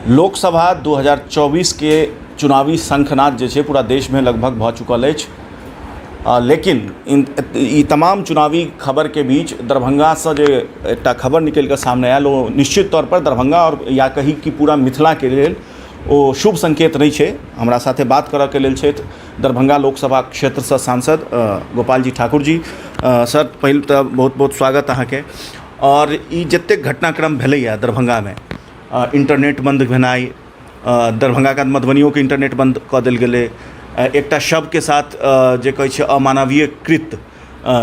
लोकसभा 2024 के चुनावी शंखनाद जे छै पूरा देशमे लगभग भऽ चुकल अछि, लेकिन ई तमाम चुनावी खबरके बीच दरभंगासँ जे एकटा खबर निकलि कऽ सामने आयल ओ निश्चित तौर पर दरभंगा आओर या कही कि पूरा मिथिलाके लेल ओ शुभ संकेत नहि छै। हमरा साथे बात करऽके लेल छथि दरभंगा लोकसभा क्षेत्रसँ सांसद गोपालजी ठाकुर जी। सर, पहिल तऽ बहुत बहुत स्वागत अहाँके। आओर ई जतेक घटनाक्रम भेलैए दरभंगामे, इंटरनेट बन्द भेनाइ, दरभंगाके मधुबनियोके इंटरनेट बन्द कऽ देल गेलै, एकटा शवके साथ जे कहै छै अमानवीय कृत्य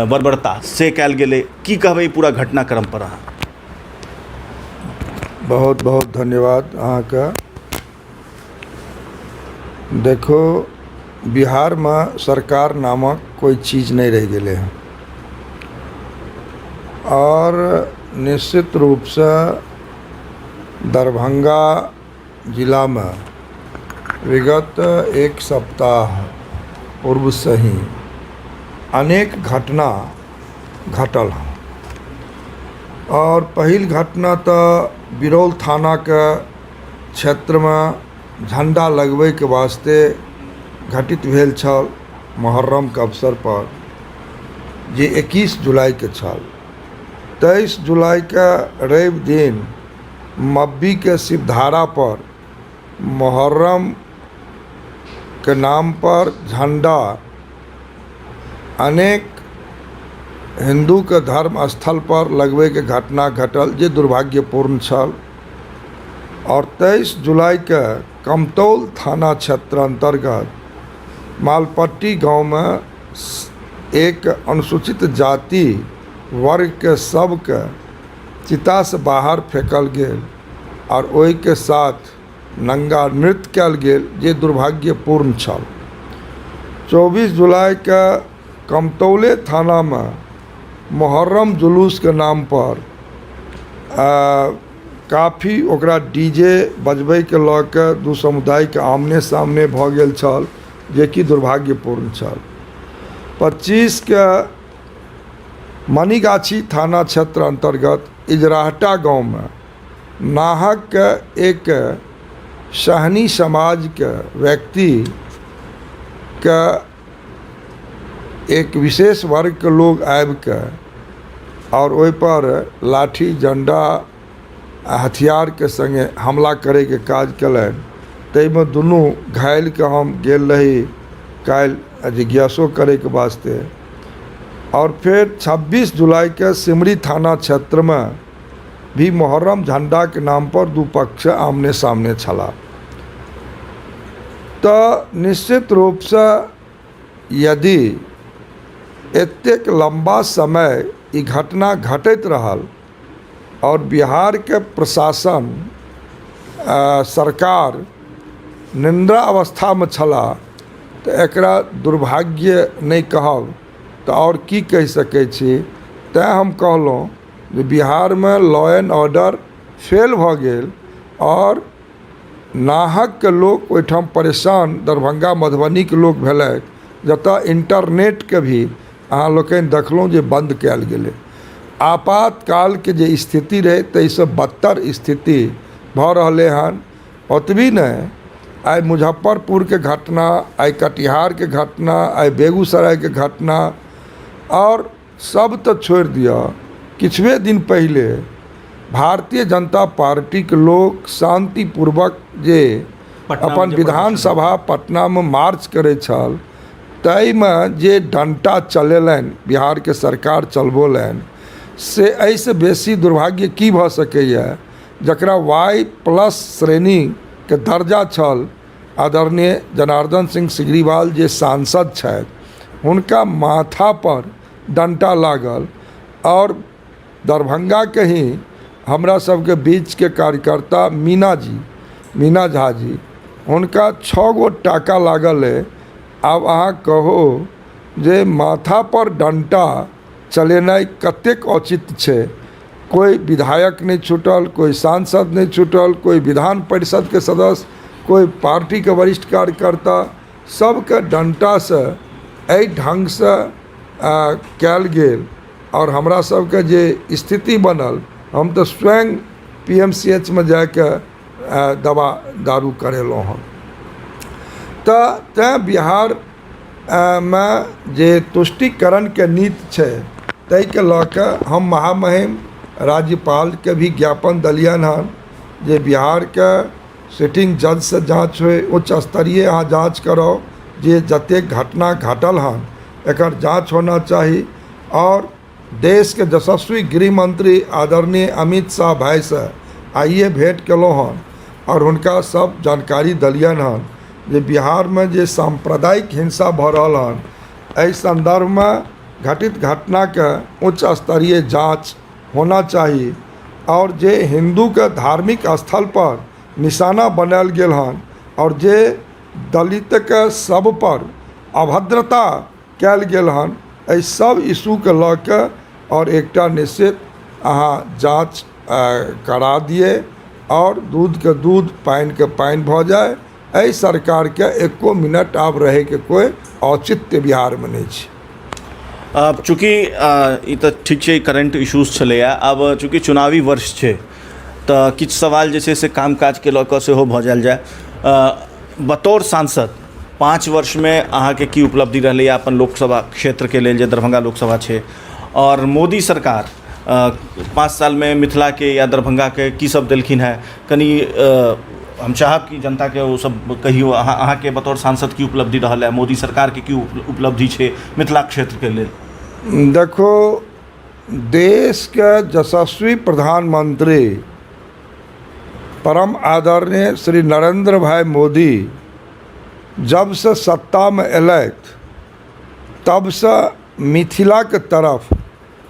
बर्बरता से कयल गेलै, की कहबै ई पूरा घटनाक्रमपर अहाँ? बहुत बहुत धन्यवाद अहाँके। देखो, बिहारमे सरकार नामक कोइ चीज नहि रहि गेलै हँ आओर निश्चित रूपसँ दरभंगा जिलामे विगत एक सप्ताह पूर्वसँ ही अनेक घटना घटल हँ। आओर पहिल घटना तऽ बिरौल थानाके क्षेत्रमे झण्डा लगबैके वास्ते घटित भेल छल मोहर्रमके अवसरपर, जे 21 जुलाइके छल। 23 जुलाइके रवि दिन मब्बीके शिवधारापर मोहर्रमके नामपर झण्डा अनेक हिन्दूके धर्म स्थलपर लगबैके घटना घटल, जे दुर्भाग्यपूर्ण छल। आओर 23 जुलाइके कमतौल थाना क्षेत्र अन्तर्गत मालपट्टी गाँवमे एक अनुसूचित जाति वर्गके सबके चितासँ बाहर फेकल गेल आओर ओहिके साथ नङ्गा नृत्य कयल गेल, जे दुर्भाग्यपूर्ण छल। 24 जुलाइके कमतौले थानामे मोहर्रम जुलूसके नामपर काफी ओकरा डी जे बजबैके लऽ कऽ दू समुदायके आमने सामने भऽ गेल छल, जेकि दुर्भाग्यपूर्ण छल। 25के मणिगाछी थाना क्षेत्र अन्तर्गत इजराहटा गाँवमे नाहकके एक सहनी समाजके व्यक्तिके एक विशेष वर्गके लोग आबिके आओर ओहिपर लाठी डण्डा आ हथियारके सङ्गे हमला करैके काज कयलनि। ताहिमे दुनू घायलके हम गेल रही काल्हि जिज्ञासो करैके वास्ते। आओर फेर 26 जुलाइके सिमरी थाना क्षेत्रमे भी मोहर्रम झण्डाके नामपर दू पक्ष आमने सामने छलाह। तऽ निश्चित रूपसँ यदि एतेक लम्बा समय ई घटना घटैत रहल आओर बिहारके प्रशासन सरकार निन्द्रा अवस्थामे छलाह, तऽ एकरा दुर्भाग्य नहि कहब तऽ आओर की कहि सकै छी। तैँ हम कहलहुँ जे बिहारमे लॉ एंड ऑर्डर फेल भऽ गेल आओर नाहकके लोक ओहिठाम परेशान दरभंगा मधुबनीके लोक भेलथि, जतय इन्टरनेटके भी अहाँ लोकनि देखलहुँ जे बन्द कयल गेलै। आपातकालके जे स्थिति रहै ताहिसँ बदतर स्थिति भऽ रहलै हन। ओतबी नहि, आइ मुजफ्फरपुरके घटना, आइ कटिहारके घटना, आइ बेगूसरायके घटना, आओर सब तऽ छोड़ि दिअ, किछुए दिन पहिले भारतीय जनता पार्टीके लोक शान्तिपूर्वक जे अपन विधानसभा पटनामे मार्च करै छल, ताहिमे जे डण्टा चलेलनि बिहारके सरकार चलबौलनि, से एहिसँ बेसी दुर्भाग्य की भऽ सकैए? जकरा वाइ प्लस श्रेणीके दर्जा छल, आदरणीय जनार्दन सिंह सिग्रीवाल जे सांसद छथि, हुनका माथापर डण्टा लागल। आओर दरभंगाके ही हमरा सबके बीचके कार्यकर्ता मीना जी, मीना झा जी, हुनका 6 गो टाका लागल अइ। आब अहाँ कहू जे माथापर डण्टा चलेनाइ कतेक औचित्य छै? कोइ विधायक नहि छूटल, कोइ सांसद नहि छूटल, कोइ विधान परिषदके सदस्य, कोइ पार्टीके वरिष्ठ कार्यकर्ता, सबके डण्टासँ एहि ढङ्गसँ कयल गेल। आओर हमरा सबके जे स्थिति बनल, हम तऽ स्वयं पी एम सी एच मे जाके दवा दारू करेलहुँ हँ। तऽ तैँ बिहारमे जे तुष्टिकरणके नीति छै ताहिके लऽ कऽ हम महामहिम राज्यपालके भी ज्ञापन देलियनि हँ जे बिहारके सिटिंग जजसँ जाँच होइ, उच्च स्तरीय अहाँ जाँच कराउ, जे जतेक घटना घटल हँ एकर जाँच होना चाही। आओर देशके यशस्वी गृहमंत्री आदरणीय अमित शाह भाइसँ आइए भेँट केलहुँ हँ आओर हुनका सब जानकारी देलियनि हँ जे बिहारमे जे साम्प्रदायिक हिंसा भऽ रहल हँ एहि सन्दर्भमे घटित घटनाके उच्च स्तरीय जाँच होना चाही आओर जे हिन्दूके धार्मिक स्थलपर निशाना बनायल गेल हँ आओर जे दलितके शवपर अभद्रता कयल गेल हन, एहि सब इशूके लऽ कऽ आओर एकटा निश्चित अहाँ जाँच करा दियै आओर दूधके दूध पानिके पानि भऽ जाय। एहि सरकारके एको मिनट आब रहैके कोइ औचित्य बिहारमे नहि छै। आब चूँकि ई तऽ ठीक छै, करेंट इश्यूज छलैए, आब चूँकि चुनावी वर्ष छै तऽ किछु सवाल जे छै से काम काजके लऽ कऽ सेहो भऽ जायल जाय। बतौर सांसद 5 वर्षमे अहाँके की उपलब्धि रहलैए अपन लोकसभा क्षेत्रके लेल जे दरभंगा लोकसभा छै, आओर मोदी सरकार 5 सालमे मिथिलाके या दरभंगाके की सब देलखिन हेँ, कनि हम चाहब कि जनताके ओ सब कहियौ। अहाँके बतौर सांसद की उपलब्धि रहल है, मोदी सरकारके की उपलब्धि छै मिथिला क्षेत्रके लेल? देखो, देशके यशस्वी प्रधानमंत्री परम आदरणीय श्री नरेंद्र भाई मोदी जबसँ सत्तामे एलथि तबसँ मिथिलाके तरफ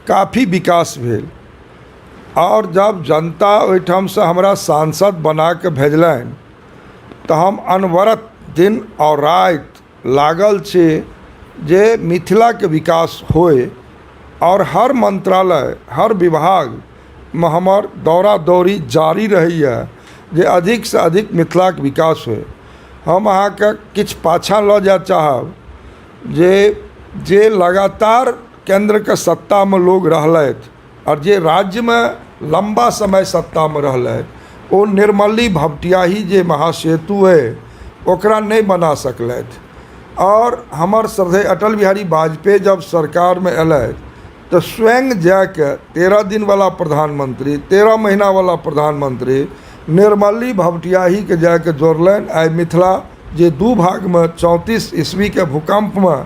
काफी विकास भेल आओर जब जनता ओहिठामसँ हमरा सांसद बनाके भेजलनि तऽ हम अनवरत दिन आओर राति लागल छी जे मिथिलाके विकास होइ आओर हर मंत्रालय हर विभागमे हमर दौरा दौरी जारी रहैए जे अधिकसँ अधिक मिथिलाके विकास होइ। हम अहाँके किछु पाछाँ लऽ जाय चाहब जे जे लगातार केन्द्रके सत्तामे लोग रहलथि आओर जे राज्यमे लम्बा समय सत्तामे रहलथि ओ निर्मली भपटियाही जे महासेतु अइ ओकरा नहि बना सकलथि। आओर हमर श्रद्धेय अटल बिहारी वाजपेयी जब सरकारमे अयलथि तऽ स्वयं जाके 13 दिनवला प्रधानमंत्री 13 महीनावला प्रधानमंत्री निर्मली भपटियाहीके जाके जोड़लनि। आइ मिथिला जे 2 भागमे 34 ईस्वीके भूकम्पमे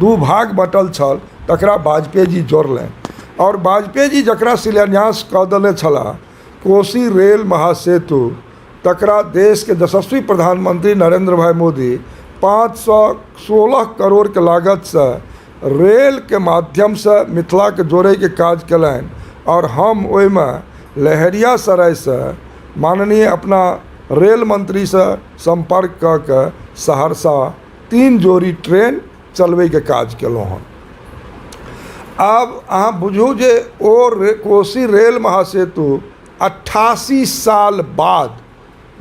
2 भाग बँटल छल तकरा वाजपेयी जी जोड़लनि। आओर वाजपेयी जी जकरा शिलान्यास कऽ देने छलाह कोसी रेल महासेतु, तकरा देशके यशस्वी प्रधानमंत्री नरेंद्र भाई मोदी 516 करोड़के लागतसँ रेलके माध्यमसँ मिथिलाके जोड़ैके काज कयलनि। आओर हम ओहिमे लहेरियासरायसँ माननीय अपना रेल मंत्रीसँ सम्पर्क कऽ के सहरसा 3 जोड़ी ट्रेन चलबैके काज केलहुँ हँ। आब अहाँ बुझू जे ओ कोसी रेल महासेतु 88 साल बाद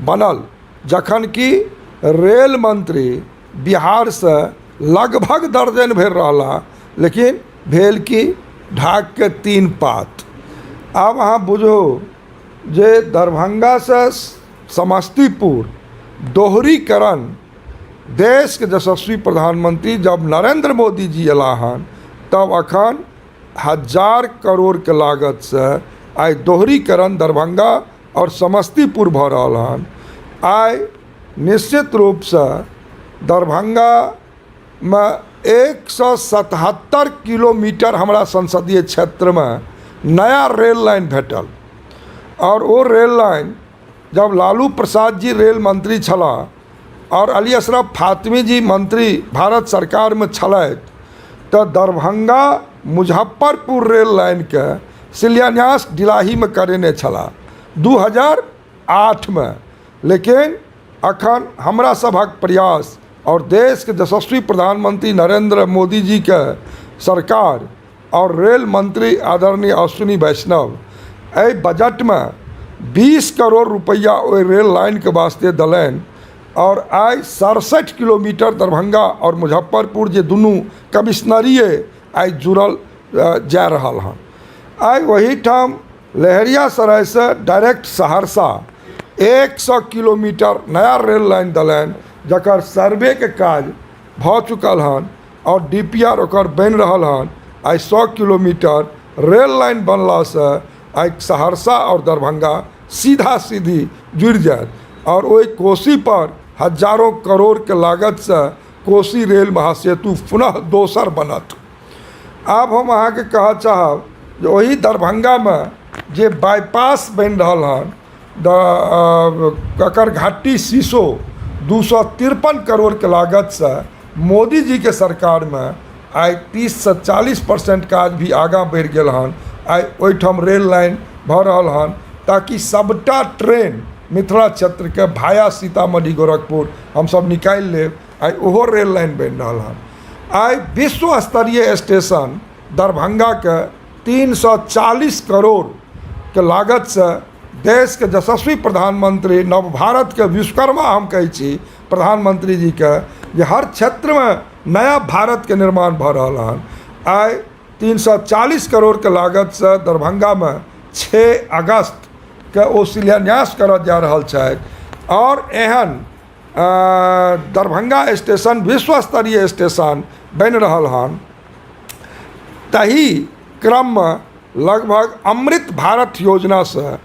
बनल, जखन कि रेल मंत्री बिहारसँ लगभग दर्जन भरि रहला, लेकिन भेल कि ढाकके 3 पात। आब अहाँ बुझू जे दरभंगासँ समस्तीपुर दोहरीकरण देशके यशस्वी प्रधानमंत्री जब नरेंद्र मोदी जी अयला हन तब अखन 1000 करोड़के लागतसँ आइ दोहरीकरण दरभंगा आओर समस्तीपुर भऽ रहल हन। आइ निश्चित रूपसँ दरभंगामे 177 किलोमीटर हमरा संसदीय क्षेत्रमे नया रेल लाइन भेटल। आओर ओ रेल लाइन जब लालू प्रसाद जी रेल मंत्री छलाह आओर अली अशरफ फातमी जी मंत्री भारत सरकारमे छलथि तऽ दरभंगा मुजफ्फरपुर रेल लाइनके शिलान्यास दिलाहीमे करेने छलाह 2008मे। लेकिन अखन हमरा सभक प्रयास आओर देशके यशस्वी प्रधानमंत्री नरेंद्र मोदी जीके सरकार और रेल मंत्री आदरणीय अश्विनी वैष्णव एहि बजटमे 20 करोड़ रुपैआ ओहि रेल लाइनके वास्ते देलनि। और आइ 67 किलोमीटर दरभंगा और मुजफ्फरपुर जे दुनू कमिश्नरी आइ जुड़ल जा रहल हँ। आइ ओहिठाम लहेरियासरायसँ डायरेक्ट सहरसा 100 किलोमीटर नया रेल लाइन देलनि, जकर सर्वेके काज भऽ चुकल हन आओर DPR ओकर बनि रहल हन। आइ 100 किलोमीटर रेल लाइन बनलासँ आइ सहरसा आओर दरभंगा सीधा सीधी जुड़ि जायत आओर ओहि कोसी पर हजारों करोड़के लागतसँ कोसी रेल महासेतु पुनः दोसर बनत। आब हम अहाँके कहऽ चाहब जे ओही दरभंगामे जे बाइपास बनि रहल हन, ककरघाटी शीशो 253 करोड़के लागतसँ मोदी जीके सरकारमे आइ 30सँ 40% काज भी आगाँ बढ़ि गेल हन। आइ ओहिठाम रेल लाइन भऽ रहल हन ताकि सभटा ट्रेन मिथिला क्षेत्रके भाया सीतामढ़ी गोरखपुर हमसभ निकालि लेब। आइ ओहो रेल लाइन बनि रहल हन। आइ विश्व स्तरीय स्टेशन दरभंगाके 340 करोड़के लागतसँ देशके यशस्वी प्रधानमंत्री, नव भारतके विश्वकर्मा हम कहै छी प्रधानमंत्री जीके, जे हर क्षेत्रमे नया भारतके निर्माण भऽ रहल हन। आइ 340 करोड़के लागतसँ दरभंगामे 6 अगस्तके ओ शिलान्यास करऽ जा रहल छथि आओर एहन दरभंगा स्टेशन विश्व स्तरीय स्टेशन बनि रहल हन। तही क्रममे लगभग अमृत भारत योजनासँ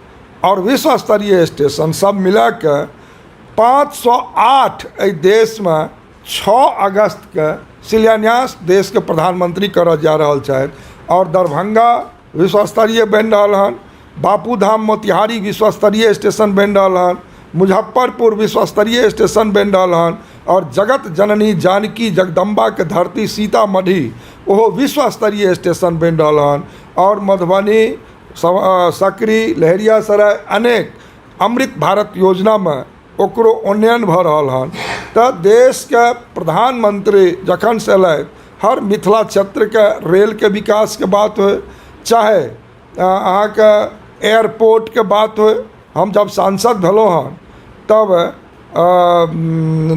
आओर विश्व स्तरीय स्टेशन सब मिलाके 508 एहि देशमे 6 अगस्तके शिलान्यास देशके प्रधानमंत्री करऽ जा रहल छथि आओर दरभंगा विश्व स्तरीय बनि रहल हन, बापूधाम मोतिहारी विश्व स्तरीय स्टेशन बनि रहल हन, मुजफ्फरपुर विश्व स्तरीय स्टेशन बनि रहल हन आओर जगत जननी जानकी जगदम्बाके धरती सीतामढ़ी ओहो विश्व स्तरीय स्टेशन बनि रहल हन आओर मधुबनी, सकरी, लहेरियासराय अनेक अमृत भारत योजनामे ओकरो उन्नयन भऽ रहल हन। तऽ देशके प्रधानमंत्री जखनसँ एलथि हर मिथिला क्षेत्रके रेलके विकासके बात होइ, चाहे अहाँके एयरपोर्टके बात होइ। हम जब सांसद भेलहुँ हन तब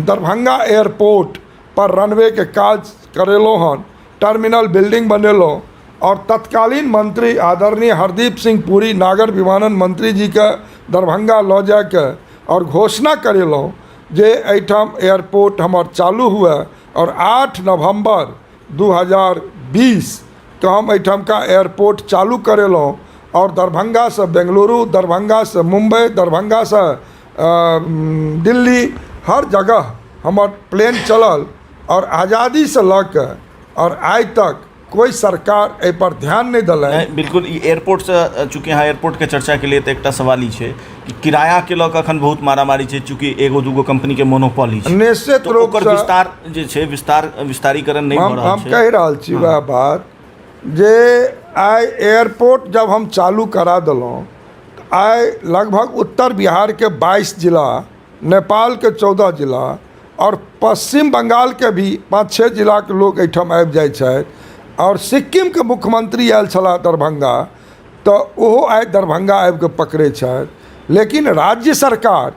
दरभंगा एयरपोर्ट पर रनवेके काज करेलहुँ हन, टर्मिनल बिल्डिंग बनेलहुँ आओर तत्कालीन मंत्री आदरणीय हरदीप सिंह पुरी नागर विमानन मंत्री जीके दरभंगा लऽ जाके आओर घोषणा करेलहुँ जे एहिठाम एयरपोर्ट हमर चालू हुए आओर 8 नवम्बर 2020 के हम एहिठामका एयरपोर्ट चालू करेलहुँ आओर दरभंगासँ बेंगलुरु, दरभंगासँ मुम्बई, दरभंगासँ दिल्ली, हर जगह हमर प्लेन चलल आओर आजादीसँ लऽ कऽ आओर आइ तक कोइ सरकार एहिपर ध्यान नहि देलनि। नहि, बिल्कुल। ई एयरपोर्टसँ चूँकि अहाँ एयरपोर्टके चर्चा केलियै तऽ एकटा सवाल ई छै कि किरायाके लऽ कऽ एखन बहुत मारामारी छै, चूँकि एगो दूगो कम्पनीके मोनोपोली छै, निश्चित तऽ ओकर रूपसँ विस्तार जे छै, विस्तारीकरण नहि भऽ हम रहल हम छै। कहि रहल छी वएह बात जे आइ एयरपोर्ट जब हम चालू करा देलहुँ, आइ लगभग उत्तर बिहारके 22 जिला, नेपालके 14 जिला आओर पश्चिम बंगालके भी 5-6 जिलाके लोक एहिठाम आबि जाइ छथि आओर सिक्किमके मुख्यमंत्री आयल छलाह दरभंगा, तऽ ओहो आइ दरभंगा आबिके पकड़ै छथि। लेकिन राज्य सरकार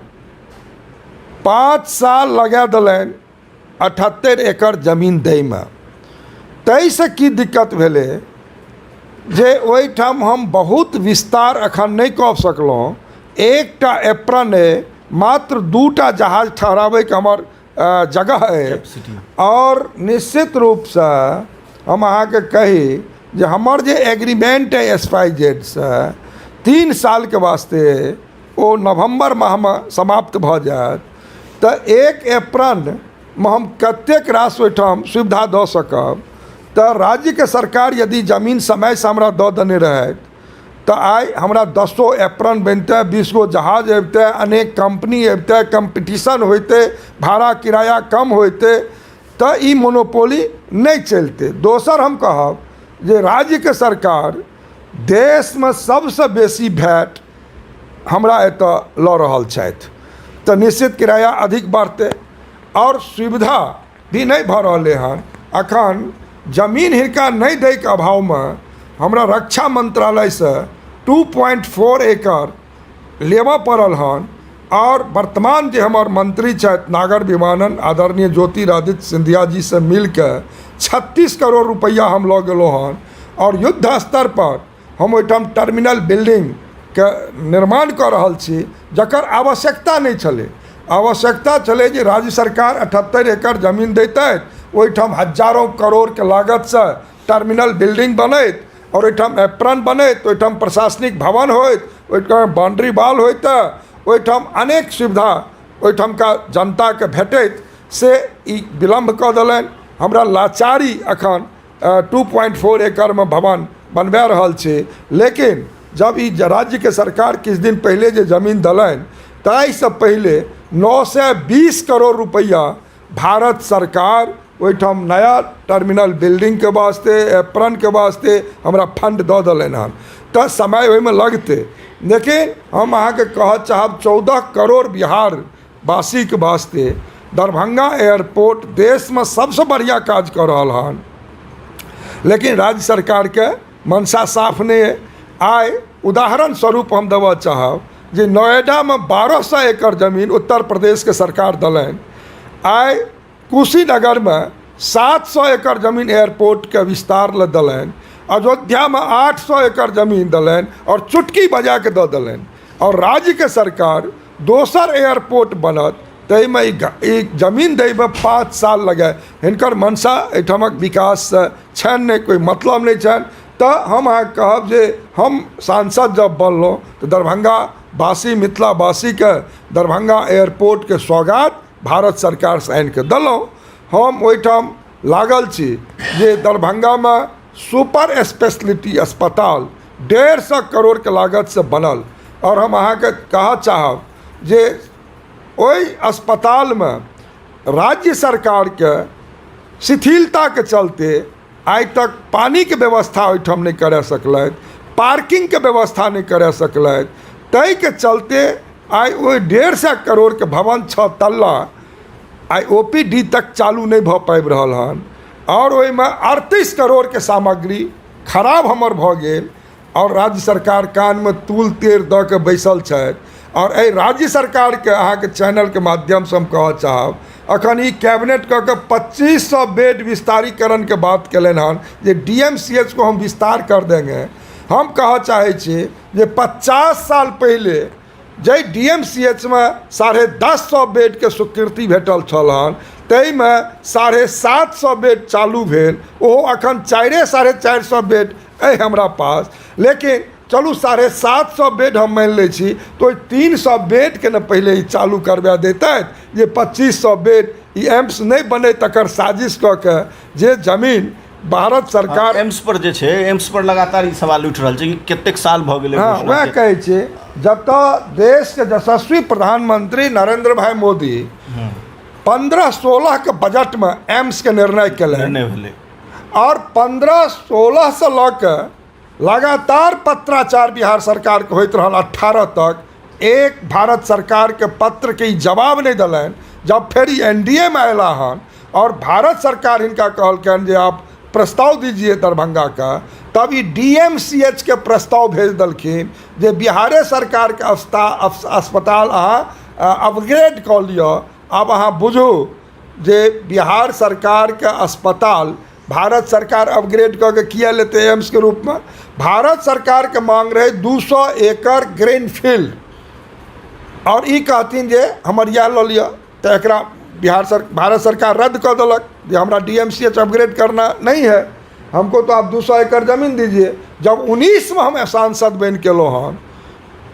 5 साल लगा देलनि 78 एकड़ जमीन दैमे। ताहिसँ की दिक्कत भेलै जे ओहिठाम हम बहुत विस्तार एखन नहि कऽ सकलहुँ। एकटा एप्रन अइ, मात्र 2टा जहाज ठहराबैके हमर जगह अइ आओर निश्चित रूपसँ हम अहाँके कही जे हमर जे एग्रीमेंट अइ स्पाइस जेटसँ 3 सालके वास्ते, ओ नवम्बर माहमे समाप्त भऽ जायत। तऽ एक एप्रनमे हम कतेक रास ओहिठाम सुविधा दऽ सकब? तऽ राज्यके सरकार यदि जमीन समयसँ हमरा दऽ देने रहैत तऽ आइ हमरा 10 एप्रन बनितै, 20 गो जहाज अबितै, अनेक कम्पनी अबितै, कम्पटिशन होइतै, भाड़ा किराया कम होइतै, तऽ ई मोनोपोली नहि चलितै। दोसर हम कहब जे राज्यके सरकार देशमे सबसँ बेसी भैट हमरा एतऽ लऽ रहल छथि, तऽ निश्चित किराया अधिक बढ़तै आओर सुविधा भी नहि भऽ रहलै हन। अखन जमीन हिनका नहि दैके अभावमे हमरा रक्षा मंत्रालयसँ 2.4 एकड़ लेबऽ पड़ल हन आओर वर्तमान जे हमर मंत्री छथि नागर विमानन आदरणीय ज्योतिरादित्य सिंधिया जीसँ मिलके 36 करोड़ रुपैआ हम लऽ गेलहुँ हन आओर युद्ध स्तर पर हम ओहिठाम टर्मिनल बिल्डिंग के निर्माण कऽ रहल छी जकर आवश्यकता नहि छलै। आवश्यकता छलै जे राज्य सरकार 78 एकड़ जमीन दैतथि, ओहिठाम हजारो करोड़के लागतसँ टर्मिनल बिल्डिंग बनैत आओर ओहिठाम एप्रन बनैत, ओहिठाम प्रशासनिक भवन होइत, ओहिठाम बाउंड्री वॉल होइत, ओहिठाम अनेक सुविधा ओहिठामका जनताके भेटैत। से ई विलम्ब कऽ देलनि। हमरा लाचारी एखन 2.4 एकड़मे भवन बनबा रहल छी। लेकिन जब ई राज्यके सरकार किछु दिन पहिले जे जमीन देलनि, ताहिसँ पहिले 920 करोड़ रुपैआ भारत सरकार ओहिठाम नया टर्मिनल बिल्डिंगके वास्ते, एप्रनके वास्ते हमरा फंड दऽ देलनि हन। तऽ समय ओहिमे लगतै, लेकिन हम अहाँके कहऽ चाहब 14 करोड़ बिहारवासीके वास्ते दरभंगा एयरपोर्ट देशमे सबसँ बढ़िआँ काज कऽ रहल हन। लेकिन राज्य सरकारके मंशा साफ नहि अइ। आइ उदाहरण स्वरूप हम देबऽ चाहब जे नोएडामे 1200 एकड़ जमीन उत्तर प्रदेशके सरकार देलनि। आइ कुशीनगरमे 700 एकड़ जमीन एयरपोर्टके विस्तार लए देलनि। अयोध्यामे 800 एकड़ जमीन देलनि आओर चुटकी बजाके दऽ देलनि। आओर राज्यके सरकार दोसर एयरपोर्ट बनत ताहिमे ई जमीन दैमे 5 साल लगै। हिनकर मंशा एहिठामक विकाससँ छनि नहि, कोइ मतलब नहि छनि। तऽ हम अहाँके कहब जे हम सांसद जब बनलहुँ तऽ दरभंगावासी मिथिलावासीके दरभंगा एयरपोर्टके सौगात भारत सरकारसँ आनिकऽ देलहुँ। हम ओहिठाम लागल छी जे दरभंगामे सुपर स्पेशलिटी अस्पताल 150 करोड़के लागतसँ बनल आओर हम अहाँके कहऽ चाहब जे ओहि अस्पतालमे राज्य सरकारके शिथिलताके चलते आइ तक पानिके व्यवस्था ओहिठाम नहि करा सकलथि, पार्किंगके व्यवस्था नहि करा सकलथि। ताहिके चलते आइ ओहि 150 करोड़के भवन 6 तल्ला आइ ओ पी डी तक चालू नहि भऽ पाबि रहल हन आओर ओहिमे 38 करोड़के सामग्री खराब हमर भऽ गेल आओर राज्य सरकार कानमे तूल तेर दऽ कऽ बैसल छथि। आओर एहि राज्य सरकारके अहाँके चैनलके माध्यमसँ हम कहऽ चाहब, अखन ई कैबिनेट कऽ के 2500 बेड विस्तारीकरणके बात केलनि हन जे डी एम सी एच को हम विस्तार कर देंगे। हम कहऽ चाहै छी जे 50 साल पहिले जाहि डी एम सी एच मे 1050 बेडके स्वीकृति भेटल छल हन, ताहिमे 750 बेड चालू भेल, ओहो अखन 400-450 बेड अइ हमरा पास। लेकिन चलू 750 बेड हम मानि लै छी, तऽ ओहि 300 बेडके ने पहिले ई चालू करबा दैतथि जे 2500 बेड ई एम्स नहि बनै तकर साजिश कऽ के जे जमीन भारत सरकार एम्स पर जे छै, एम्स पर लगातार ई सवाल उठि रहल छै कि कतेक साल भऽ गेलै। हँ, वएह कहै छी, जतऽ देशके यशस्वी प्रधानमंत्री नरेंद्र भाई मोदी 15-16 के बजटमे एम्सके निर्णय केलनि, निर्णय भेलै आओर 15-16 से लऽ के लगातार पत्राचार बिहार सरकारके होइत रहल 18 तक। एक भारत सरकारके पत्रके ई जवाब नहि देलनि। जब फेर ई एन डी ए मे अयला हन और भारत सरकार हिनका कहलकनि जे आप प्रस्ताव दीजिए दरभंगा का, तब ई डी एम सी H के प्रस्ताव भेज देलखिन जे बिहारे सरकारके अस्पताल अहाँ अपग्रेड कऽ लिअ। आब अहाँ बुझू जे बिहार सरकारके अस्पताल भारत सरकार अपग्रेड कऽ के किया लेतै एम्सके रूपमे। भारत सरकारके मांग रहै 200 एकड़ ग्रीन फील्ड आओर ई कहथिन जे हमर इएह लऽ लिअ, तऽ एकरा बिहार सर भारत सरकार रद्द कऽ देलक जे हमरा D M C H upgrade करना नहीं है, हमको तो आप 200 एकड़ जमीन दीजिए। जब 19 मे हम सांसद बनि के एलहुँ हन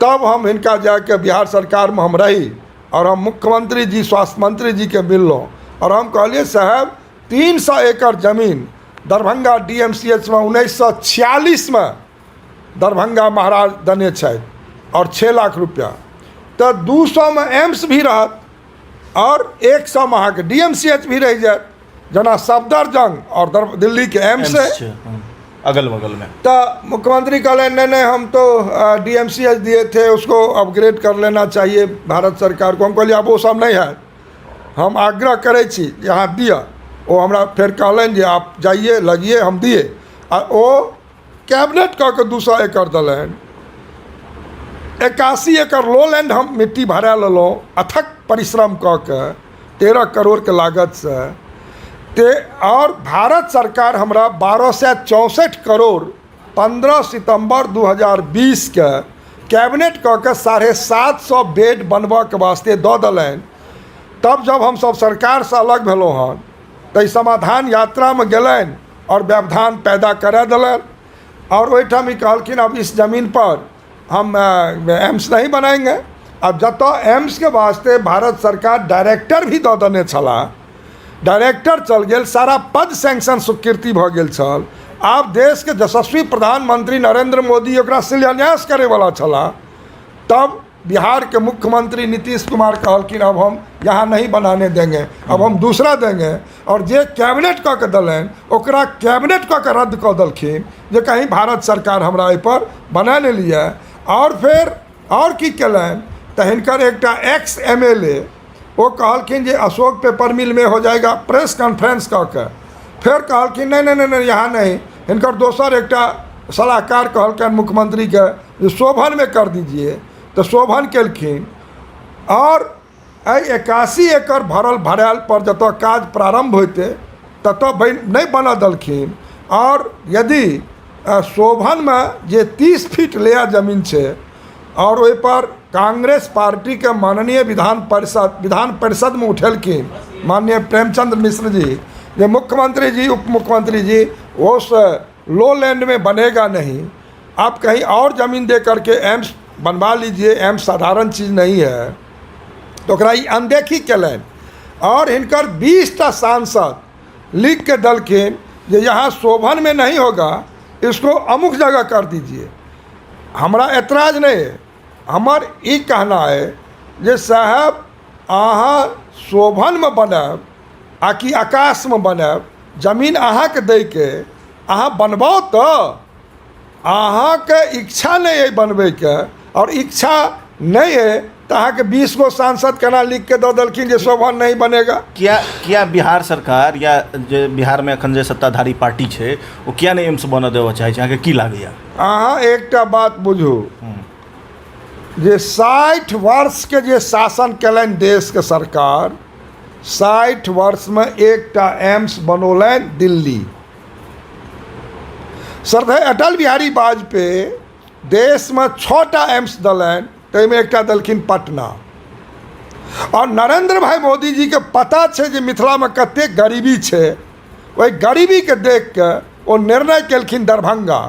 तब हम हिनका जाके बिहार सरकारमे हम रही आओर हम मुख्यमंत्री जी स्वास्थ्य मंत्री जीके मिललहुँ आओर हम कहलियै साहेब 300 एकड़ जमीन Darbhanga D M C H मे 1946 मे दरभंगा महाराज देने छथि आओर 6 लाख रुपया, तऽ 200 मे एम्स भी रहत आओर 100 मे अहाँके डी एम सी एच भी रहि जायत, जेना सफदरजंग आओर दिल्लीके एम्स है अगल बगल में। तऽ मुख्यमंत्री कहलनि नहीं नहीं हम तो डी एम सी एच दिए थे, उसको अपग्रेड कर लेना चाहिए भारत सरकार को। हम कहलियै आब ओ सब नहीं है, हम आग्रह करै छी जे अहाँ दिअ। ओ हमरा फेर कहलनि जे आप जाइए लगिए, हम दिए। आ ओ कैबिनेट कऽ के 200 एकड़ देलनि। 81 एकड़ लो लैंड हम मिट्टी भरा लेलहुँ अथक परिश्रम कऽ के 13 करोड़के लागतसँ ते। आओर भारत सरकार हमरा 1264 करोड़ 15 सितम्बर 2020 के कैबिनेट कऽ के 750 बेड बनबऽके वास्ते दऽ देलनि। तब जब हमसब सरकारसँ अलग भेलहुँ हन तऽ ई समाधान यात्रामे गेलनि आओर व्यवधान पैदा करा देलनि आओर ओहिठाम ई कहलखिन अब इस जमीन पर हम एम्स नहीं बनाएंगे। आब जतऽ एम्सके वास्ते भारत सरकार डायरेक्टर भी दऽ देने छलाह, डायरेक्टर चल गेल, सारा पद सैंक्शन स्वीकृति भऽ गेल छल। आब देशके यशस्वी प्रधानमंत्री नरेंद्र मोदी ओकरा शिलान्यास करैवला छलाह, तब बिहार के मुख्यमंत्री नीतीश कुमार कहलखिन अब हम यहाँ नहीं बनाने देंगे, अब हम दूसरा देंगे। और जे कैबिनेट कऽ के देलनि ओकरा कैबिनेट कऽ के रद्द कऽ देलखिन जे कहीं भारत सरकार हमरा एहिपर बना नहि लिए। आओर फेर आओर की केलनि तऽ हिनकर एकटा एक्स एम एल ए ओ कहलखिन जे अशोक पेपर मिल में हो जाएगा, प्रेस कॉन्फ्रेंस कऽ के। फेर कहलखिन नहीं नहीं नहीं नहीं यहाँ नहीं। हिनकर दोसर एकटा सलाहकार कहलकनि मुख्यमंत्रीके जे शोभन में कर दीजिए, तऽ शोभन केलखिन। आओर एहि 81 एकड़ भरल भरायल पर जतऽ काज प्रारम्भ होइतै ततऽ नहि बनऽ देलखिन। आओर यदि शोभनमे जे 30 फीट लेया जमीन छै आओर ओहिपर कांग्रेस पार्टीके माननीय विधान परिषदमे उठेलखिन माननीय प्रेमचंद्र मिश्र जी जे मुख्यमंत्री जी उप मुख्यमंत्री जी वो लो लैंड में बनेगा नहीं, आप कहीं और जमीन दे करके एम्स बनवा लीजिए, एम्स साधारण चीज़ नहीं है। तो ओकरा ई अनदेखी केलनि और हिनकर 20टा सांसद लिख के देलखिन जे यहाँ शोभन में नहीं होगा, इसको अमुक जगह कर दीजिए। हमरा एतराज नहीं है, हमर ई कहना है जे साहब अहाँ शोभनमे बनायब आ कि आकाशमे बनायब, जमीन अहाँके दैके अहाँ बनबाउ तऽ अहाँके इच्छा नहि अइ बनबैके, आओर इच्छा नहि अइ तऽ अहाँके 20 गो सांसद केना लिखके दऽ देलखिन जे शोभन नहीं बनेगा। किया किया बिहार सरकार या जे बिहारमे एखन जे सत्ताधारी पार्टी छै ओ किया नहि एम्स बनऽ देबऽ चाहै छै, अहाँके की लागैया? अहाँ एकटा बात बुझू जे 60 वर्षके जे शासन केलनि देशके सरकार, 60 वर्षमे एकटा एम्स बनौलनि दिल्ली। श्रद्धेय अटल बिहारी वाजपेयी देशमे 6टा एम्स देलनि, ताहिमे एकटा देलखिन पटना। आओर नरेंद्र भाई मोदी जीके पता छै जे मिथिलामे कतेक गरीबी छै, ओहि गरीबीके देख कऽ ओ निर्णय केलखिन दरभंगा।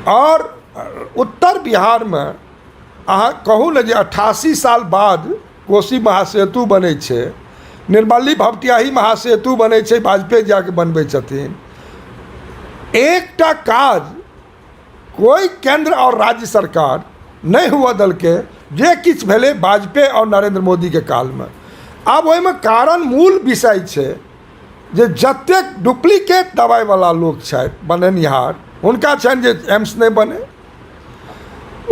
आओर उत्तर बिहारमे अहाँ कहू ने जे 88 साल बाद कोसी महासेतु बनै छै, निर्मली भपटियाही महासेतु बनै छै, वाजपेयी जाके बनबै छथिन। एकटा काज कोइ केन्द्र आओर राज्य सरकार नहि हुअ देलकै, जे किछु भेलै वाजपेयी आओर नरेंद्र मोदीके कालमे। आब ओहिमे कारण मूल विषय छै जे जतेक डुप्लीकेट दवाइवला लोक छथि बनेनिहार, हुनका छनि जे एम्स नहि बने।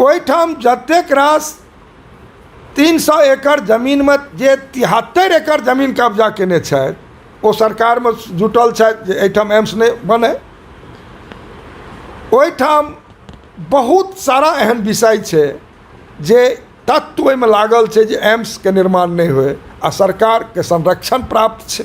ओहिठाम जतेक रास 300 एकड़ जमीनमे जे 73 एकड़ जमीन कब्जा केने छथि ओ सरकारमे जुटल छथि जे एहिठाम एम्स नहि बने। ओहिठाम बहुत सारा एहन विषय छै जे तत्व ओहिमे लागल छै जे एम्सके निर्माण नहि होइ आ सरकारके संरक्षण प्राप्त छै।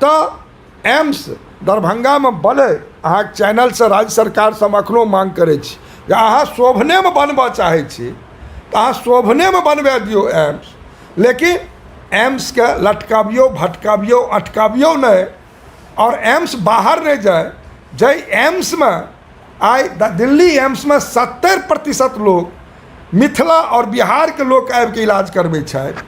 तऽ एम्स दरभंगामे बनै, अहाँके चैनलसँ राज्य सरकारसँ हम एखनो माँग करै छी जे अहाँ शोभनेमे बनबऽ चाहै छी तऽ अहाँ शोभनेमे बनबै दियौ एम्स, लेकिन एम्सके लटकबियौ भटकबियौ अटकबियौ नहि, आओर एम्स बाहर नहि जाय। जाहि एम्समे आइ दिल्ली एम्समे 70% लोक मिथिला आओर बिहारके लोक आबिके इलाज करबै छथि,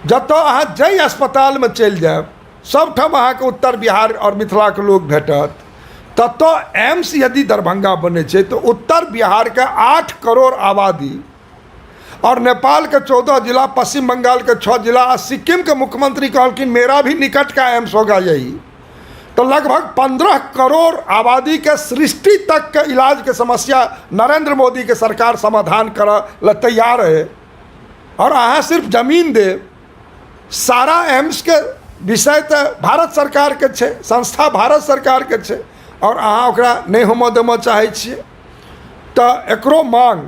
जतऽ अहाँ जाहि अस्पतालमे चलि जायब सबठाम अहाँके उत्तर बिहार आओर मिथिलाके लोक भेटत। ततऽ एम्स यदि दरभंगा बनै छै तऽ उत्तर बिहारके 8 करोड़ आबादी और नेपाल के 14 जिला, पश्चिम बंगाल के 6 जिला आ सिक्किम के मुख्यमंत्री कहलखिन मेरा भी निकट का एम्स होगा यही, तो लगभग 15 करोड़ आबादी के सृष्टि तक के इलाज के समस्या नरेंद्र मोदी के सरकार समाधान करऽ ल तैयार है। और अहाँ सिर्फ जमीन देब, सारा एम्स के विषय तऽ भारत सरकार के छै, संस्था भारत सरकार के छै, और अहाँ ओकरा नहि होमऽ देमऽ चाहै छियै। तऽ एकरो मांग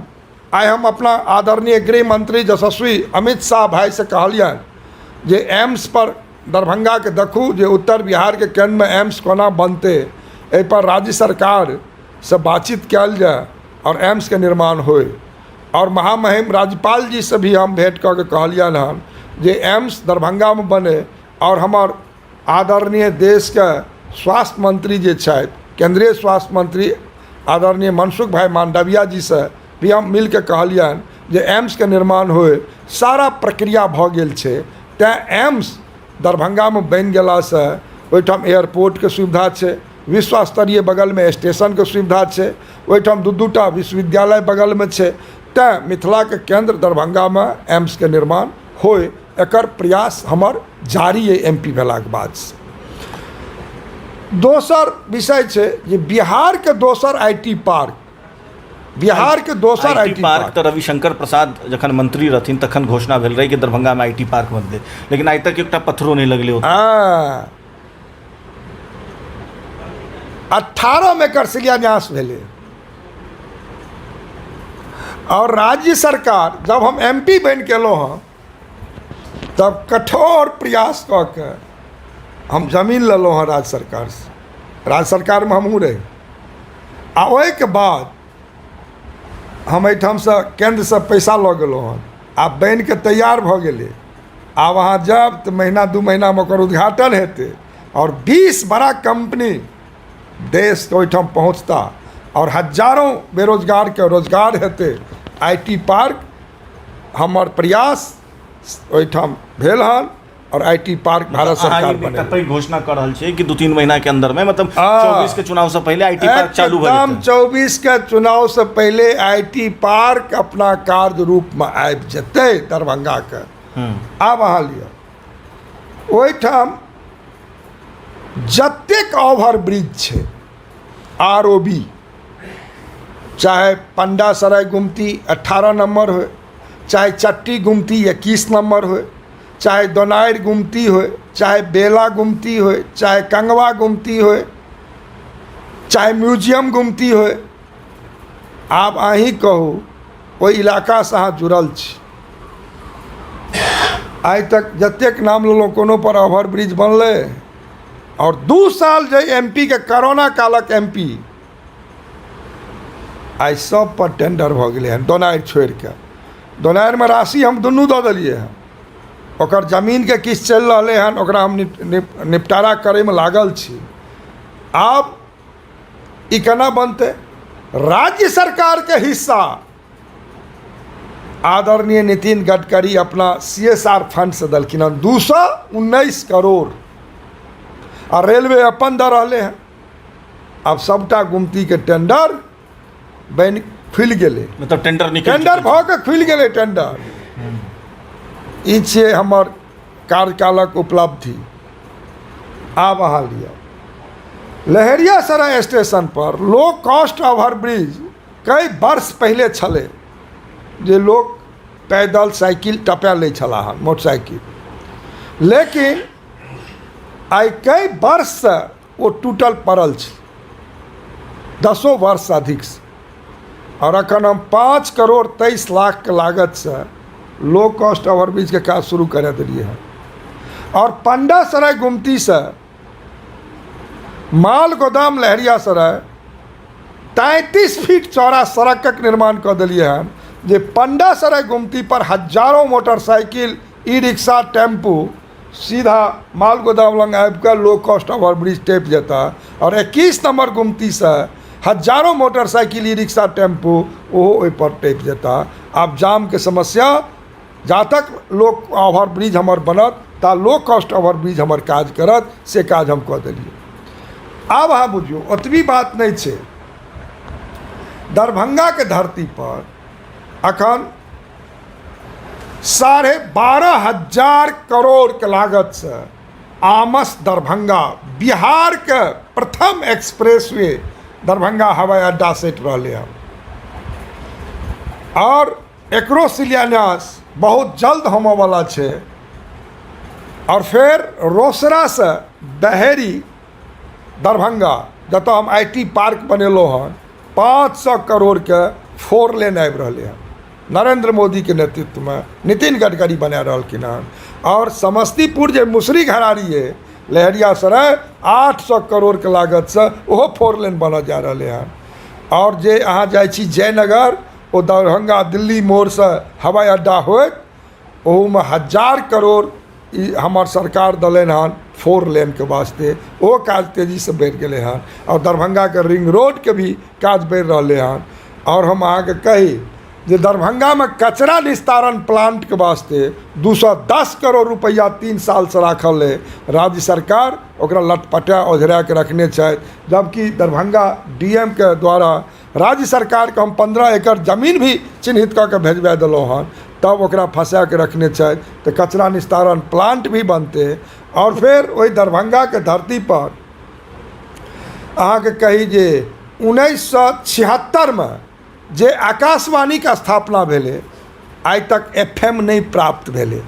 आइ हम अपना आदरणीय गृह मंत्री यशस्वी अमित शाह भाइसँ कहलियनि जे एम्स पर दरभंगाके देखू जे उत्तर बिहारके केन्द्रमे एम्स कोना बनतै, एहिपर राज्य सरकारसँ बातचीत कयल जाय आओर एम्सके निर्माण होइ। आओर महामहिम राज्यपाल जीसँ भी हम भेँट कऽ के कहलियनि हन जे एम्स दरभंगामे बनै। आओर हमर आदरणीय देशके स्वास्थ्य मंत्री जे छथि, केन्द्रीय स्वास्थ्य मंत्री आदरणीय मनसुख भाई मांडविया जीसँ भी हम मिलके कहलियनि जे एम्सके निर्माण होइ। सारा प्रक्रिया भऽ गेल छै, तैँ एम्स दरभंगामे बनि गेलासँ ओहिठाम एयरपोर्टके सुविधा छै, विश्व स्तरीय बगलमे स्टेशनके सुविधा छै, ओहिठाम दू दू टा विश्वविद्यालय बगलमे छै। तैँ मिथिलाके केन्द्र दरभंगामे एम्सके निर्माण होइ, एकर प्रयास हमर जारी अइ एम पी भेलाके बादसँ। दोसर विषय छै जे बिहारके दोसर I T park, बिहारके दोसर I T park तऽ रविशंकर प्रसाद जखन मंत्री रहथिन तखन घोषणा भेल रहै कि दरभंगामे I T park बनतै, लेकिन आइ तक एकटा पत्थरो नहि लगलै ओतऽ। हँ, 18मे एकर शिलान्यास भेलै आओर राज्य सरकार जब हम एम पी बनि के एलहुँ हँ तब कठोर प्रयास कऽ के हम जमीन लेलहुँ हँ राज्य सरकारसँ। राज्य सरकारमे हमहूँ रही आ ओहिके बाद हम एहिठामसँ केन्द्रसँ पैसा लऽ गेलहुँ हँ। आब बनिके तैयार भऽ गेलै, आब अहाँ जायब तऽ महीना 2 महीनामे ओकर उद्घाटन हेतै आओर 20 बड़ा कम्पनी देशके ओहिठाम पहुँचता आओर हजारों बेरोजगारके रोजगार हेतै। I T park हमर प्रयास ओहिठाम भेल हन आओर I T park Bharat अहाँ सरकार ई एकटा बनेलक। पैघ घोषणा कऽ रहल छियै कि 2-3 महीना के अंदर में, मतलब हँ। 24 के चुनाव से पहिले I T park चालू भऽ एकदम जेतै। 24 के चुनाव से पहिले I T park अपना कार्य रूप में आबि जेतै दरभंगा के। आब अहाँ लिअ, ओहिठाम जतेक ओवर ब्रिज छै आर ओ बी, चाहे पंडा सराय गुमती 18 नंबर हो, चाहे चट्टी गुमती 21 नंबर हो, चाहे दोनारि गुमती हो, चाहे बेला गुमती हो, चाहे कंगवा गुमती हो, चाहे म्यूजियम गुमती हो, आब अहीं कहू ओहि इलाकासँ अहाँ जुड़ल छी, आइ तक जतेक नाम लेलहुँ कोनो पर ओवर ब्रिज बनलै? आओर 2 साल जे एम पी के कोरोना कालक एम पी, आइ सब पर टेंडर भऽ गेलै हन दोनारि छोड़िके। दोनारिमे राशि हम दुनू दऽ देलियै हन, ओकर जमीनके किछु चलि रहलै हन, ओकरा हम निपटारा करैमे लागल छी। आब ई केना बनतै? राज्य सरकारके हिस्सा आदरणीय नितिन गडकरी अपना सी एस आर फंडसँ देलखिन हन 219 करोड़ आ रेलवे अपन दऽ रहलै हन। आब सबटा गुमतीके टेंडर बनि खुलि गेलै, मतलब टेंडर निकलि टेंडर चुकल भऽ कऽ खुलि गेलै टेंडर। ई छियै हमर कार्यकालक उपलब्धि। आब अहाँ लिअ, लहेरियासराय स्टेशन पर लो कॉस्ट ओवर ब्रिज कई वर्ष पहिले छलै जे लोक पैदल साइकिल टपा लै छलाह हन, मोटरसाइकिल, लेकिन आइ कई वर्षसँ ओ टूटल पड़ल छै, 10 वर्षसँ अधिकसँ। आओर एखन हम 5 करोड़ 23 लाखके लागतसँ लो कॉस्ट ओवर ब्रिजके काज शुरू करा देलियै हन। आओर पंडासराय गुमतीसँ माल गोदाम लहेरियासराय 33 फीट चौड़ा सड़कक निर्माण कऽ देलियै हन जे पंडासराय गुमती पर हजारों मोटरसाइकिल, ई रिक्शा, टेम्पू सीधा माल गोदाम लग आबि कऽ लो कॉस्ट ओवर ब्रिज टपि जेता आओर 21 नंबर गुमतीसँ हजारों मोटरसाइकिल, ई रिक्शा, टेम्पू ओहो ओहिपर टपि जेता। आब जामके समस्या जा तक लोक ओवर ब्रिज हमर बनत ता लो कॉस्ट ओवर ब्रिज हमर काज करत, से काज हम कऽ देलियै। आब अहाँ बुझियौ, ओतबी बात नहि छै, दरभंगाके धरती पर अखन 12,500 करोड़के लागतसँ आमस दरभंगा बिहारके प्रथम एक्सप्रेसवे दरभंगा हवाई अड्डा सटि रहलै हन आओर एकरो शिलान्यास बहुत जल्द होमयवला छै। आओर फेर रोसड़ासँ बहेरी दरभंगा जतऽ हम I T park बनेलहुँ हन, 500 करोड़के 4 लेन आबि रहलै हन, नरेंद्र मोदीके नेतृत्वमे नितिन गडकरी बना रहलखिन हन। आओर समस्तीपुर जे मुसरी घरारी अइ लहेरियासराय 800 करोड़के लागतसँ ओहो 4 लेन बनऽ जा रहलै हन। आओर जे अहाँ जाइ छी जयनगर, ओ दरभंगा दिल्ली मोड़सँ हवाई अड्डा होइत, ओहूमे 1000 करोड़ ई हमर सरकार देलनि हन फोर लेनके वास्ते। ओ काज तेजीसँ बढ़ि गेलै हन आओर दरभंगाके रिंग रोडके भी काज बढ़ि रहलै हन। आओर हम अहाँके कही जे दरभंगामे कचरा निस्तारण प्लांटके वास्ते 210 करोड़ रुपैआ 3 सालसँ राखल अइ। राज्य सरकार ओकरा लटपटा ओझरा के रखने छथि, जबकि दरभंगा डी एम के द्वारा राज्य सरकारके हम 15 एकड़ जमीन भी चिन्हित कऽ के भेजबा देलहुँ हन, तब ओकरा फंसा के रखने छथि। तऽ कचरा निस्तारण प्लांट भी बनतै। आओर फेर ओहि दरभंगाके धरती पर अहाँके कही जे 1976मे जे आकाशवाणीके स्थापना भेलै, आइ तक एफ एम नहि प्राप्त भेलै।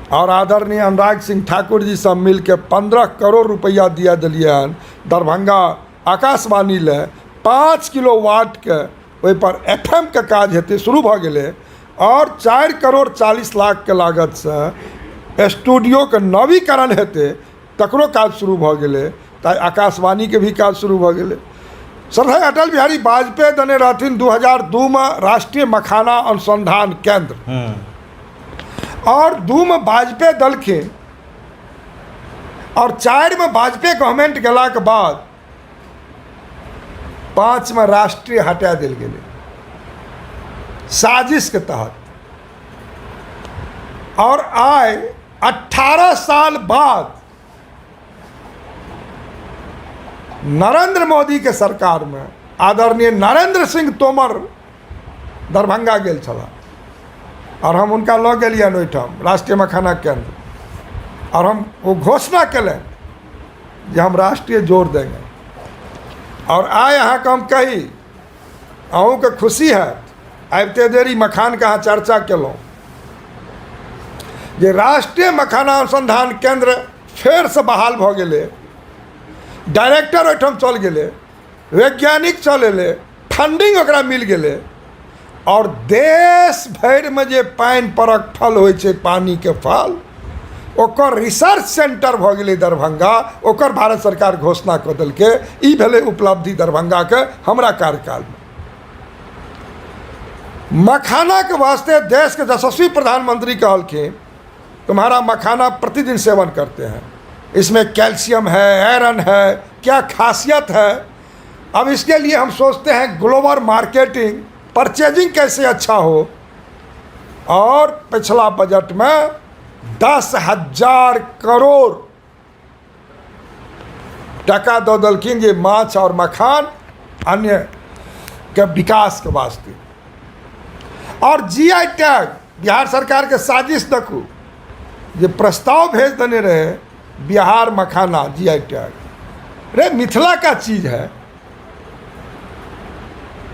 आओर आदरणीय अनुराग सिंह ठाकुर जी सब मिलके 15 करोड़ रुपैआ दिया देलियै हन दरभंगा आकाशवाणी लए। 5 किलो वाटके ओहिपर एफ एम के काज हेतै, शुरू भऽ गेलै। आओर 4 करोड़ 40 लाखके लागतसँ स्टूडियोके नवीकरण हेतै, तकरो काज शुरू भऽ गेलै। तऽ आकाशवाणीके भी काज शुरू भऽ गेलै। सर, अटल बिहारी वाजपेयी देने रहथिन 2002मे राष्ट्रीय मखाना अनुसंधान केंद्र। आओर 2मे वाजपेयी देलखिन आओर 4मे वाजपेयी गवर्नमेंट गेलाके बाद 5मे राष्ट्रीय हटा देल गेलै साजिशके तहत। आओर आइ 18 साल बाद नरेंद्र मोदी के सरकार में आदरणीय नरेंद्र सिंह तोमर दरभंगा गेल छलाह आओर हम हुनका लऽ गेलियनि ओहिठाम राष्ट्रीय मखाना केंद्र। आओर हम ओ घोषणा केलनि जे हम राष्ट्रीय जोड़ देंगे। आओर आइ अहाँके हम कही, अहूँके खुशी हैत, आबिते देरी मखानके अहाँ चर्चा केलहुँ, जे राष्ट्रीय मखाना अनुसंधान केंद्र फेरसँ बहाल भऽ गेलै। डायरेक्टर ओहिठाम चल गेलै, वैज्ञानिक चल एलै, फंडिंग ओकरा मिल गेलै। आओर देश भरिमे जे पानि परक फल होइ छै, पानिके फल, ओकर रिसर्च सेंटर भऽ गेलै दरभंगा। ओकर भारत सरकार घोषणा कऽ देलकै। ई भेलै उपलब्धि दरभंगाके हमरा कार्यकालमे। मखानाके वास्ते देशके यशस्वी प्रधानमंत्री कहलखिन, "तुम्हारा मखाना प्रतिदिन सेवन करते हैं, इसमें कैल्शियम है, आयरन है, क्या खासियत है। अब इसके लिए हम सोचते हैं ग्लोबल मार्केटिंग, परचेजिंग कैसे अच्छा हो।" और पिछला बजट में 10,000 करोड़ टका दऽ देलखिन जे माछ और मखान अन्य के विकास के वास्ते। और जीआई टैग बिहार सरकार के साजिश देखू जे प्रस्ताव भेज देने रहे बिहार मखाना जीआई टैग रे, मिथिला का चीज है।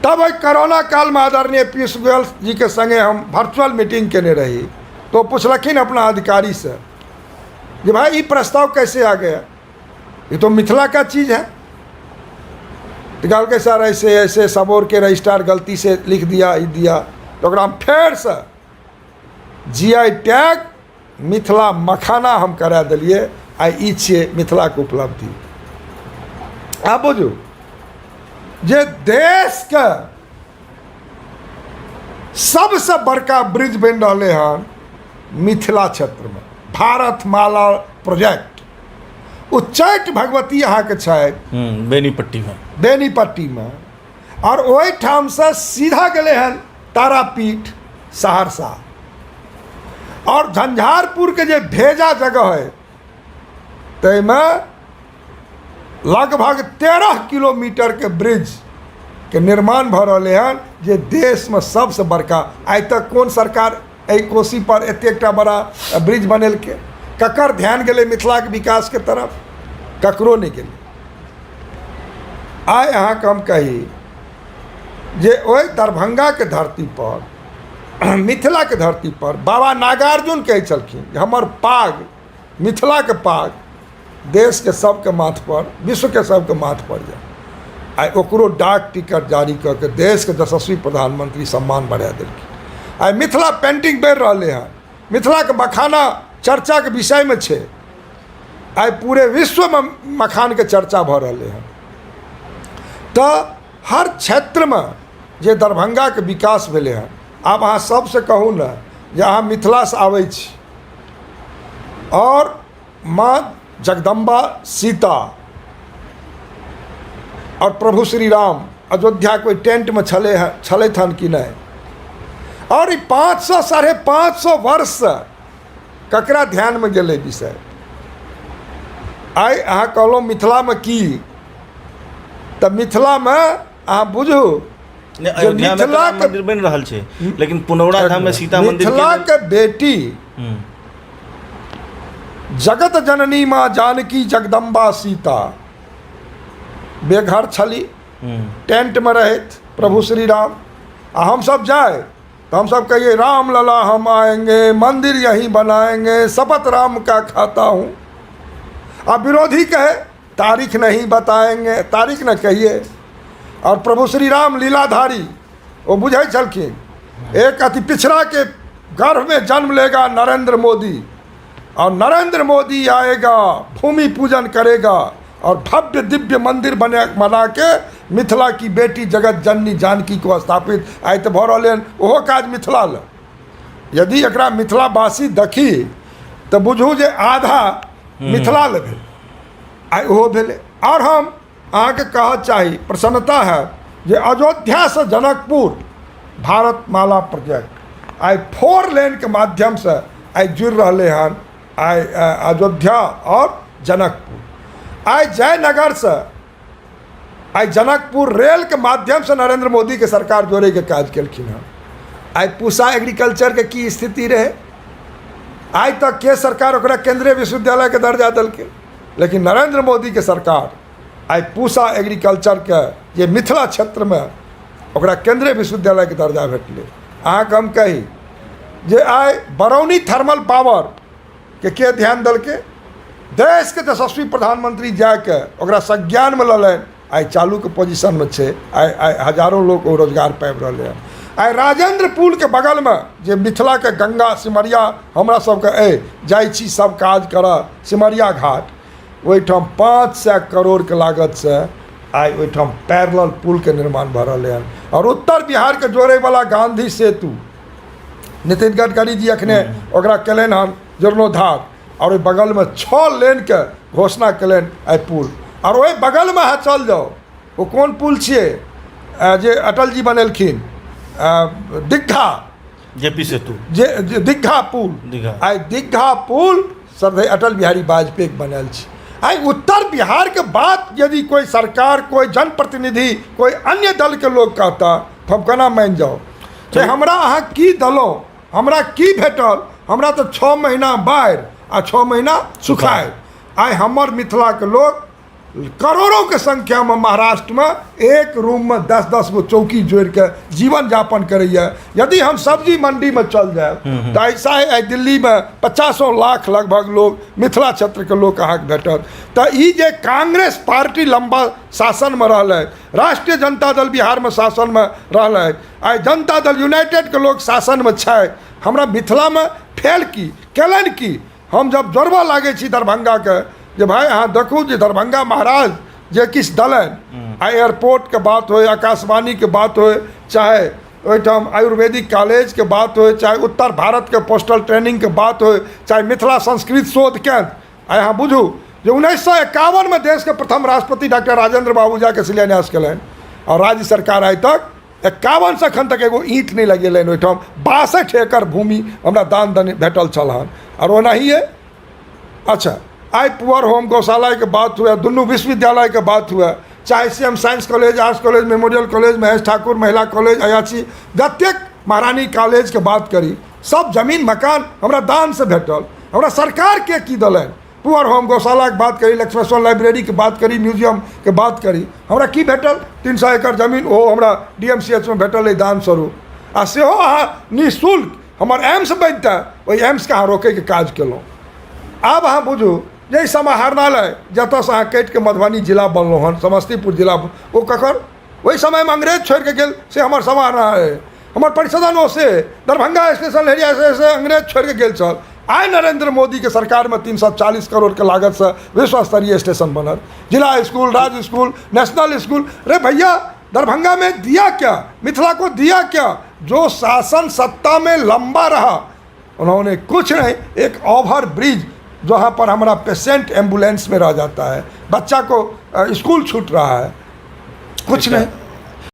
तब ओहि कोरोना कालमे आदरणीय पीयूष गोयल जी के संगे हम वर्चुअल मीटिंग केने रही, तो पुछलखिन अपना अधिकारी से जे भाई, ये प्रस्ताव कैसे आ गया? ये तो मिथिला का चीज़ है। तो कहलकै, सर, ऐसे ऐसे सबौर के रजिस्ट्रार गलती से लिख दिया, ई दिया। तऽ ओकरा हम फेरसँ जीआई टैग मिथिला मखाना हम करा देलियै। आ ई छियै मिथिलाके उपलब्धि। आब बुझू जे देशके सबसँ बड़का ब्रिज बनि रहलै हन मिथिला क्षेत्रमे, भारत माला प्रोजेक्ट। उच्चैठ भगवती अहाँके छथि। बेनीपट्टीमे। बेनीपट्टीमे। आओर ओहिठामसँ सीधा गेलै हन तारापीठ सहरसा आओर झंझारपुरके जे भेजा जगह है, ताहिमे लगभग 13 किलोमीटरके ब्रिजके निर्माण भऽ रहलै हन, जे देशमे सबसँ बड़का। आइ तक कोन सरकार एहि कोसी पर एतेकटा बड़ा ब्रिज बनेलकै? ककर ध्यान गेलै मिथिलाके विकासके तरफ? ककरो नहि गेलै। आइ अहाँके हम कही जे ओहि दरभंगाके धरतीपर, मिथिलाके धरतीपर बाबा नागार्जुन कहै छलखिन जे हमर पाग, मिथिलाके पाग देशके सबके माथपर, विश्वके सबके माथपर जाय। आइ ओकरो डाक टिकट जारी कऽ के देशके यशस्वी प्रधानमंत्री सम्मान बढ़ा देलखिन। आइ मिथिला पेंटिंग बढ़ि रहलै हँ, मिथिलाके मखाना चर्चाके विषयमे छै। आइ पूरे विश्वमे मखानके चर्चा भऽ रहलै हँ। तऽ हर क्षेत्रमे जे दरभंगाके विकास भेलै हँ। आब अहाँ सबसँ कहू ने जे अहाँ मिथिलासँ आबै छी आओर माँ जगदम्बा सीता आओर प्रभु श्री राम अयोध्याके ओहि टेंटमे छलै हँ, छलथि हन कि नहि? आओर ई 500 550 वर्षसँ ककरा ध्यानमे गेलै विषय? आइ अहाँ कहलहुँ मिथिलामे की, तऽ मिथिलामे अहाँ बुझू जे मिथिलाके मन्दिर बनि रहल छै, लेकिन पुनौरा धाममे सीता मन्दिर, मिथिलाके बेटी जगत जननी माँ जानकी जगदम्बा सीता बेघर छली, टेंटमे रहैत प्रभु श्री राम, आ हमसब जाय तऽ हमसब कहिए राम लला हम आएंगे, मंदिर यहीं बनाएंगे, शपथ राम का खाता हूँ। आ विरोधी कहे तारीख नहीं बताएंगे, तारीख न कहिए। और प्रभु श्री राम लीलाधारी वो बुझै छलखिन एक अति पिछड़ा के गर्भ में जन्म लेगा नरेंद्र मोदी, और नरेंद्र मोदी आएगा, भूमि पूजन करेगा और भव्य दिव्य मंदिर बना के मिथिला की बेटी जगत जननी जानकी को स्थापित। आइ तऽ भऽ रहलै हन ओहो काज मिथिला लए। यदि एकरा मिथिलावासी देखी तऽ बुझू जे आधा मिथिला लए भेल, आइ ओहो भेलै। आओर हम अहाँके कहऽ चाही, प्रसन्नता है जे अयोध्यासँ जनकपुर भारत माला प्रोजेक्ट आइ 4 लेनके माध्यमसँ आइ जुड़ि रहलै हन। आइ अयोध्या आओर जनकपुर, आइ जयनगरसँ आइ जनकपुर रेलके माध्यमसँ नरेंद्र मोदीके सरकार जोड़ैके काज केलखिन हँ। आइ पूसा एग्रीकल्चरके की स्थिति रहै, आइ तक के सरकार ओकरा केंद्रीय विश्वविद्यालयके दर्जा देलकै, लेकिन नरेंद्र मोदीके सरकार आइ पूसा एग्रीकल्चरके जे मिथिला क्षेत्रमे ओकरा केंद्रीय विश्वविद्यालयके दर्जा भेटलै। अहाँके हम कही जे आइ बरौनी थर्मल पावरके के ध्यान देलकै, देशके यशस्वी प्रधानमंत्री जाके ओकरा संज्ञानमे लेलनि, आइ चालूके पोजिशनमे छै। आइ आइ हजारो लोक ओ रोजगार पाबि रहलै हँ। आइ राजेंद्र पुलके बगलमे जे मिथिलाके गंगा सिमरिया हमरा सबके अइ जाइ छी सब काज करऽ सिमरिया घाट, ओहिठाम 500 करोड़के लागतसँ आइ ओहिठाम पैरेलल पुलके निर्माण भऽ रहलै हन। आओर उत्तर बिहारके जोड़ैवला गांधी सेतु नितिन गडकरी जी अखने ओकरा केलनि हन जीर्णोद्धार, आओर ओहि बगलमे 6 लेनके घोषणा केलनि आइ पुल। आओर ओहि बगलमे अहाँ चल जाउ, ओ कोन पुल छियै जे अटल जी बनेलखिन, दीघा जेपी सेतु, जे दीघा पुल, आइ दीघा पुल श्रद्धेय अटल बिहारी वाजपेयी बनायल छै। आइ उत्तर बिहारके बात यदि कोइ सरकार, कोइ जनप्रतिनिधि, कोइ अन्य दलके लोग कहता तऽ हम केना मानि जाउ जे हमरा अहाँ की देलहुँ, हमरा की भेटल? हमरा तऽ 6 महीना बाढ़ि आ 6 महीना सुखाय। आइ हमर मिथिलाके लोक करोड़ोके संख्यामे महाराष्ट्रमे एक रूममे 10-10 गो चौकी जोड़िके जीवन यापन करैए। यदि हम सब्जी मंडीमे चल जायब तऽ ऐसा है आइ दिल्लीमे 50 लाख लगभग लोग मिथिला क्षेत्रके लोक अहाँके भेटत। तऽ ई जे कांग्रेस पार्टी लम्बा शासनमे रहलै, राष्ट्रीय जनता दल बिहारमे शासनमे रहलै, आइ जनता दल यूनाइटेडके लोक शासनमे छै, हमरा मिथिलामे फेल की केलनि की? हम जब जोड़बऽ लागै छी दरभंगाके जे भाइ अहाँ देखू जे दरभंगा महाराज जे किछु देलनि, आइ एयरपोर्टके बात होइ, आकाशवाणीके बात होइ, चाहे ओहिठाम आयुर्वेदिक कॉलेजके बात होइ, चाहे उत्तर भारतके पोस्टल ट्रेनिंगके बात होइ, चाहे मिथिला संस्कृत शोध केन्द्र, आइ अहाँ बुझू जे 1951मे देशके प्रथम राष्ट्रपति डॉक्टर राजेंद्र बाबू जाके शिलान्यास केलनि, आओर राज्य सरकार आइ तक 51 से एखन तक एगो ईंट नहि लगेलनि। ओहिठाम 62 एकड़ भूमि हमरा दान देने भेटल छल हन, आओर ओनाहिए अच्छा आइ पुअर होम गौशालाके बात हुए, दुनू विश्वविद्यालयके बात हुए, चाहे C M science college, arts college, memorial college, Mahesh Thakur महिला कॉलेज, अयाची, जतेक महारानी कॉलेजके बात करी, सब जमीन मकान हमरा दानसँ भेटल। हमरा सरकारके की देलनि? पुअर होम गौशालाके बात करी, लक्ष्मेश्वर लाइब्रेरीके बात करी, म्यूजियमके बात करी, हमरा की भेटल? 300 एकड़ जमीन ओहो हमरा डी एम सी एच मे भेटल अइ दान स्वरूप, आ सेहो अहाँ निःशुल्क। हमर एम्स बनितै, ओहि एम्सके अहाँ रोकैके काज केलहुँ। आब अहाँ बुझू जे ई समाहरणालय जतऽसँ अहाँ कटिके मधुबनी जिला बनलहुँ हन, समस्तीपुर जिला, ओ ककर? ओहि समयमे अंग्रेज छोड़िके गेल से हमर समाहरणालय, हमर परिसदन ओ से दरभंगा स्टेशन लहेरिया से अंग्रेज छोड़िके गेल छल। आइ नरेंद्र मोदीके सरकारमे 340 करोड़के लागतसँ विश्व स्तरीय स्टेशन बनल, जिला स्कूल, राज्य स्कूल, नेशनल स्कूल। रे भैया, दरभंगा में दिया क्या, मिथिला को दिया क्या? जो शासन सत्ता में लंबा रहा उन्होंने कुछ नहीं। एक ओवर ब्रिज जहाँ पर हमारा पेशेंट एम्बुलेंस में रह जाता है, बच्चा को स्कूल छूट रहा है, कुछ नहीं।